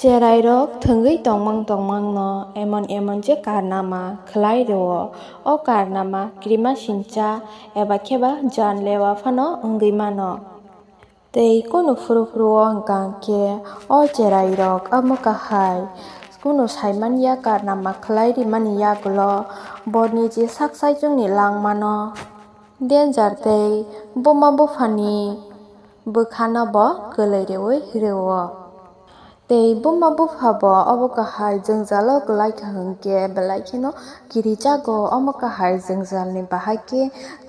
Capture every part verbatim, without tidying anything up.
Cherairok thwngwi tongmang tongmangno emon emon je karnama khlai rwo, o karnama krima sincha eba kheba janlewa phano wngwi mano. Tei kunu phuru phuru o hwnkha hwnkhe o cherairok omo kahai kunu saimanya karnama khlai rimani yagulo bo niji sak saichungni langmano danger tei buma buphani bwkhano bo kwlwi rwui rwo. Tei buma bupha bo obo kahai jwngjalo kwlai kha hwnkhe belai kheno kirijago. Omo kahai jwngjalni bahai khe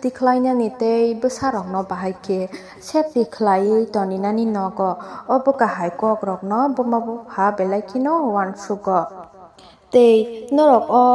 tikhlainani tei bwsarokno bahai khe safety khlaiwi toninani nogo. Obo kahai kokrokno buma bupha belai kheno uansugo. Tei norok o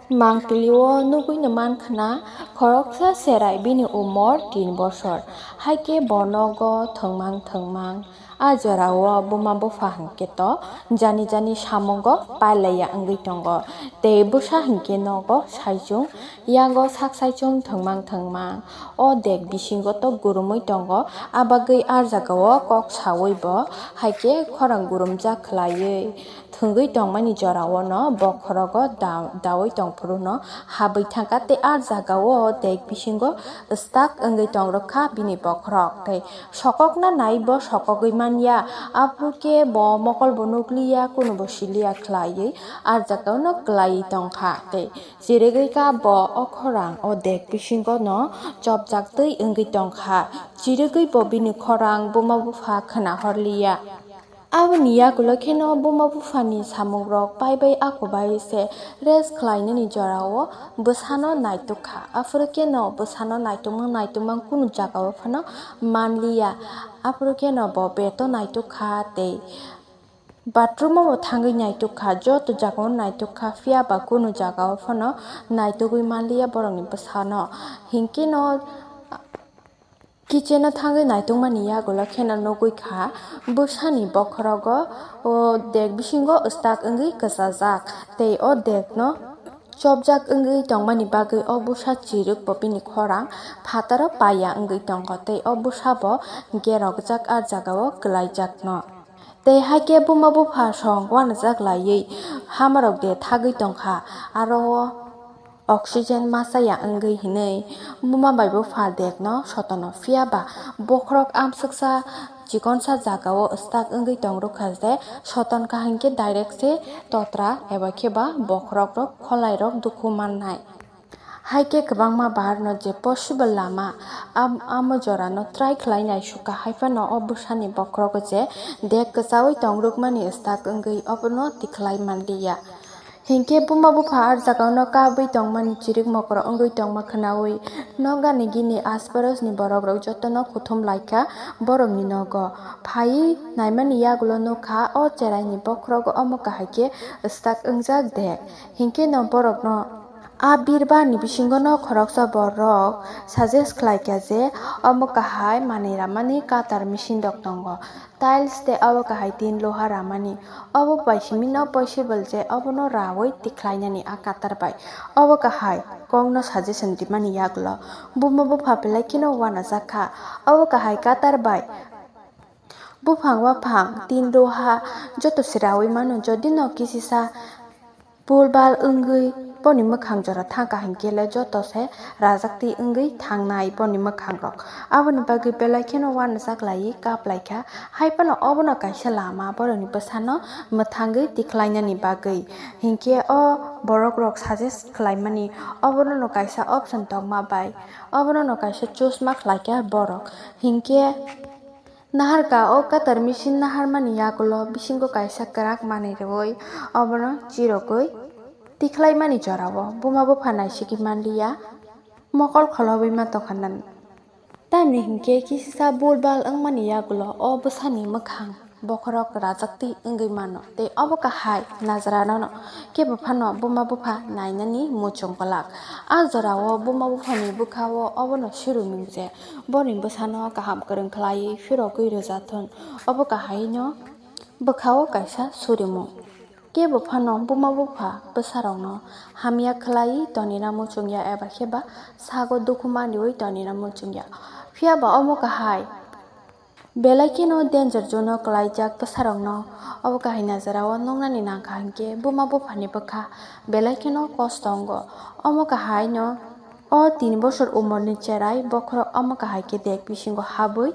mangpili o nugui no mankha na, khoroksa cherai bini umor tin bosor. Hai khe bo nogo thwngmang thwngmang. A jora o buma bupha hwnkhe to jani jani samungo pailaiya wngwi tongo. Tei bwsa hwnkhe nogo saichung, yago sak saichung thwngmang thwngmang. O dek bisingo to gurumui tongo, a bagwi a jaga o kok saui bo hai khe khorang gurumjak khlaiwi thwngwi tongmani jora o no bokhorogo da-, daui tongphuru no habwi thangkha tei a jaga o dek bisingo stuck wngwi tongrwkha bini bokhorok tei sokokna nai bo sokogwi manya, aphuru khe bo mokol bo nukliya, kunu bo siliya khlaiwi a jaga o no kwlaiwi tongkha tei chirigwi kha bo o khorang o dek bisingo no chopjak twi wngwi tongkha, chirigwi bo bini khorang buma bupha khna horliya. Aboni yagulo kheno buma buphani samungrok paibai ako bai se rest khlainani jorao bwsano naitukha. Aphuru kheno bwsano naitukmang naitukmang kunu jagao phano manliya. Aphuru kheno bo beto naitukha tei bathroom o bo thangwi naitukha, joto jagao naitukha, phiya ba kunu jagao phano naitugwi manliya borokni bwsano. Hinkhe no kitchen o thangwi naitungmani yagulo kheno nugwi kha bwsani bokhorogo o dek bisingo stuck wngwi kwchajak tei o dek no chopjak wngwi tongmani bagwi o bwsa chirwk bo bini khorang phataro paiya wngwi tongo tei o bwsa bo gerokjak a jagao kwlaijakno. Tei hai khe buma bupha song uanajak laiwi hamarok de thagwi tongkha, aro o oxygen masa ya wngwi hinwi buma bai bupha dekno sotono, phiya ba bokhorok amswksa chikonsa jagao stuck wngwi tongrwkha je soton kaham khe direct se totra eba khe ba bokhorokrok kholairok dukhu mannai. Hai khe kwbangma baharno je possible lama, am-, amo jorano try khlai naisukha, hai phano o bwsani bokhorogo je dek kwchaui tongrwkmani stuck wngwi obono tikhlai manliya. Hinkhe buma bupha a jagao no kabwi tongmani chirik mokoro wngwi tongma khnaui nokgani gini asparosni borokrok jotono kuthum laikha borokni nogo. Phaiwi naimani yagulo nukha o cheraini bokhorogo omo kahai khe stuck wngjak de. Hinkhe no borokno A birbarni bisingono khoroksa borok suggest khlaikha je omo kahai manwi ramani cutter machine rok tongo, tiles tei abo kahai tin loha ramani. Obo bai simino possible je obono raui tikhlainani a cutter bai. Obo kahai kokno suggestion rimani yagulo buma bupha belai kheno uanajakha. Obo kahai cutter bai buphang waphang tin loha joto se raui mano, jodi no kisisa Bul bal wngwi boni mwkhang jora thangkha hinkhe le joto se rajakti wngwi thangnai boni mwkhangrok. Aboni bagwi belai kheno uanajak laiwi kap laikha. Hai phano obono kaisa lama borokni bwsano mwthangwi tikhlainani bagwi. Hinkhe o borokrok suggest khlaimani obonono kaisa option tongma bai obonono kaisa choose ma khlaikha borok. Hinkhe Naharkha o katar machine naharmani yagulo bisingo kaisa kwrak manwi rwui obono chirogwi tikhlaimani jorao buma bupha naisigwi manliya, mokol kholobwi ma tongkha nang. Tamni hinkhe kisisa bul bal wngmani yagulo o bwsani mwkhang bokhorok rajakti wngwi mano tei obo kahai najra nono kebo phano buma bupha nainani muchung kwlak. A jorao buma buphani bwkhao obono surumung je Boni bwsano kaham kwrwng khlaiwi phirogwi rwjathun, obo kahaino bwkhao kaisa surimung. Kebo phano buma bupha bwsarokno hamya khlaiwi tonina muchungya eba khe ba sago dukhu manriwi tonina muchungya. Phiya ba omo kahai Belai kheno danger zone o kwlaijak bwsarokno obo kahai najarao nuknani nangkha hinkhe buma buphani bwkha belai kheno kosto wngo. Omo kahaino o tin bosor umorni cherai bokhorok omo kahai khe dek bisingo habwi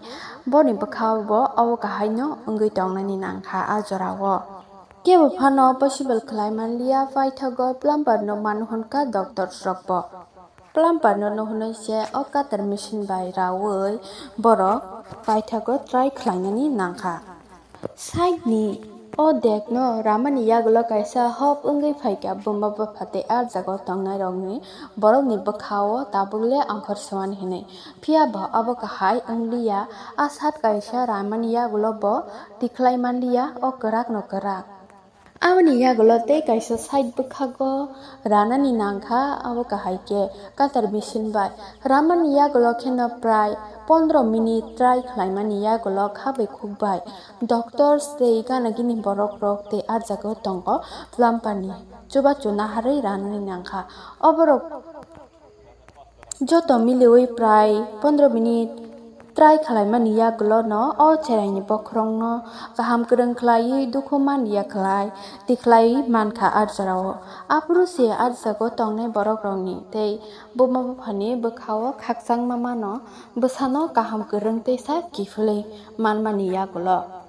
boni bwkhao bo obo kahaino wngwi tongnani nangkha a jorao. Kebo phano possible khlai manliya, paithago plumber no mano hwnkha doctors rokbo. Plumber no nuhunwi se o cutter machine bai raui borok paithago try khlainani nangkha. Side ni o dek no ramani yagulo kaisa hop wngwi phaikha buma bupha tei a jagao tongnai rokni borokni bwkhao tabuk le angkhor swmani hinwi. Phiya bo obo kahai wngliya, a side kaisa ramani yagulo bo tikhlai manliya o kwrak no kwrak. Aboni yagulo tei kaisa side bwkhago ranani nangkha, abo kahai khe cutter machine bai. Ramani yagulo kheno prai pondro minute try khlaimani yagulo kha bai khuk bai. Doctors tei gana gini borok rok tei a jagao tongo plumber ni chubachu naharwi ranani nangkha. Oborok Joto miliwi prai pondro minute try khlaimani yagulono o cheraini bokhorokno kaham kwrwng khlaiwi dukhu manliya khlai tikhlaiwi mankha a jorao. Aphuru se a jagao tongnai borokrokni tei buma buphani bwkhao khakchangma mano bwsano kaham kwrwng teisa kiphilwi manmani yagulo.